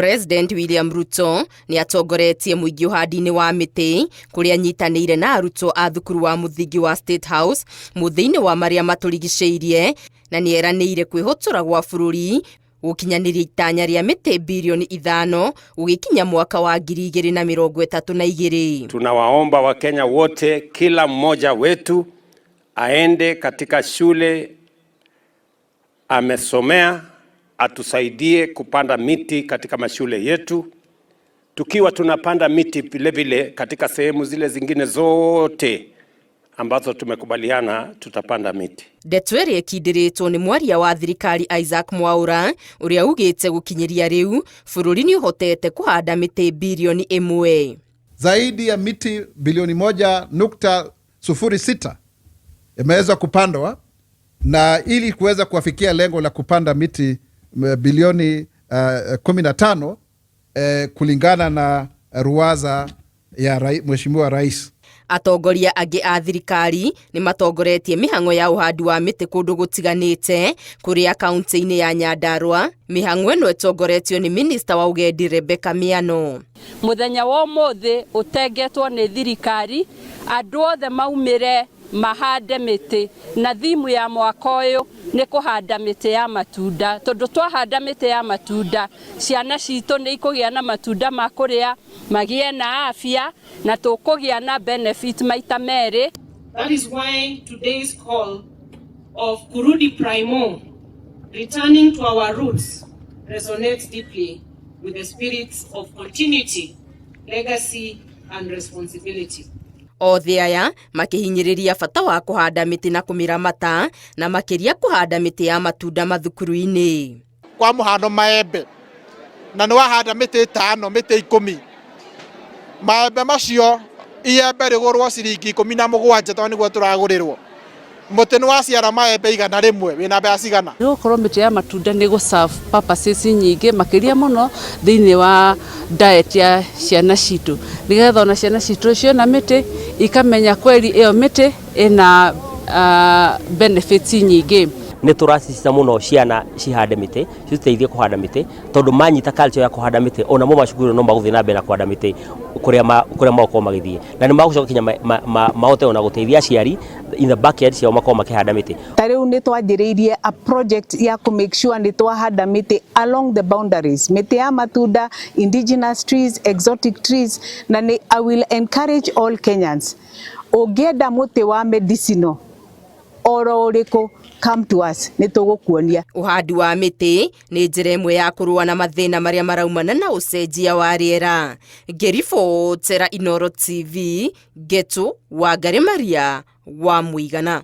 President William Ruto nĩ atongoretie mũingĩ ũhandi-inĩ wa mĩtĩ kũrĩa anyitanĩire na arutwo a thukuru wa mũthingi wa State House mũthĩ-inĩ wa marĩa matũrigicĩirie, na nĩ eranĩire kwĩhotora gwa bũrũri gũkinyanĩria itanya rĩa mĩtĩ birioni 5 gũgĩkinya mwaka wa 2032. Tunawaomba Wakenya wote, kila mmoja wetu aende katika shule amesomea, atusaidie kupanda miti katika mashule yetu, tukiwa tunapanda miti vile vile katika sehemu zile zingine zote ambazo tumekubaliana tutapanda miti. Ndeto ĩrĩa ĩkindĩrĩtwo nĩ mwaria wa thirikari Isaac Mwaura, ũrĩa ugĩte gũkinyĩria rĩu bũrũri nĩ ũhotete kũhanda mĩtĩ birioni 1. Zaidi ya miti bilioni 1.06 imeweza kupandwa, na ili kuweza kuwafikia lengo la kupanda miti bilioni 15 kulingana na ruwaza ya Mheshimiwa Rais. Atongoria angĩ a thirikari nĩ matongoretie mĩhang'o ya ũhandi wa mĩtĩ kũndũ gũtiganĩte kũrĩa kaunti-inĩ ya Nyandarua. Mĩhang'o ĩno ĩtongoretio nĩ minista wa ũgendi Rebecca Miano. Muthenya wa ũmũthĩ ũtengetwo nĩ thirikari andũ othe maumĩre mahande mĩtĩ, na thimu ya mwaka ũyũ nĩ kũhanda mĩtĩ ya matunda, tondũ twahanda mĩtĩ ya matunda ciana citũ nĩ ikũgĩa na matunda ma kũrĩa, magĩe na afya, na tũkũgĩa na benefit maita merĩ. That is why today's call of Kurudi Primo, returning to our roots, resonates deeply with the spirit of continuity, legacy and responsibility. Othe aya makĩhinyĩrĩria bata wa kũhanda mĩtĩ na kũmĩramata, na makĩria kũhanda mĩtĩ ya matunda mathukuru-inĩ. Kwa mũhano maembe, na nĩ wahanda mĩtĩ 5, mĩtĩ 10, maembe macio iembe rĩgũrwo ciringi 17, tondũ nĩguo tũragũrĩrwo. Mũtĩ nĩ waciara maembe 100, wĩna mbeca cigana? Nĩ gũkorwo mĩtĩ ya matunda nĩ gũ serve purposes nyingĩ makĩria mũno thĩinĩ wa diet ya ciana citũ, nĩgetha ona ciana citũ ciona mĩtĩ ikamenya kweli ĩyo mĩtĩ ĩna benefits nyingĩ. Nĩ tũracicica mũno ciana cihande mĩtĩ, citeithie kũhanda mĩtĩ, tondũ manyita culture ya kũhanda mĩtĩ, ona mo macukuru no magũthiĩ na mbere na kũhanda mĩtĩ kũrĩa magũkorwo magĩthiĩ, na nĩ magũcoka kinya mahote ona gũteithia aciari in the backyard ciao makorwo makĩhanda mĩtĩ. Ta rĩu nĩ twanjĩrĩirie a project ya kũ make sure nĩ twahanda mĩtĩ along the boundaries, mĩtĩ ya matunda, indigenous trees, exotic trees, na nĩ I will encourage all Kenyans, ũngĩenda mũtĩ wa medicinal oro ũrĩkũ, come to us, nĩ tũgũkuonia. Ũhandi wa mĩtĩ nĩ njĩra ĩmwe ya kũrũa na mathĩna marĩa maraumana na ũcenjia wa rĩera. Ngĩribotera Inooro TV, Ngetu Wangari Maria wa Mũigana.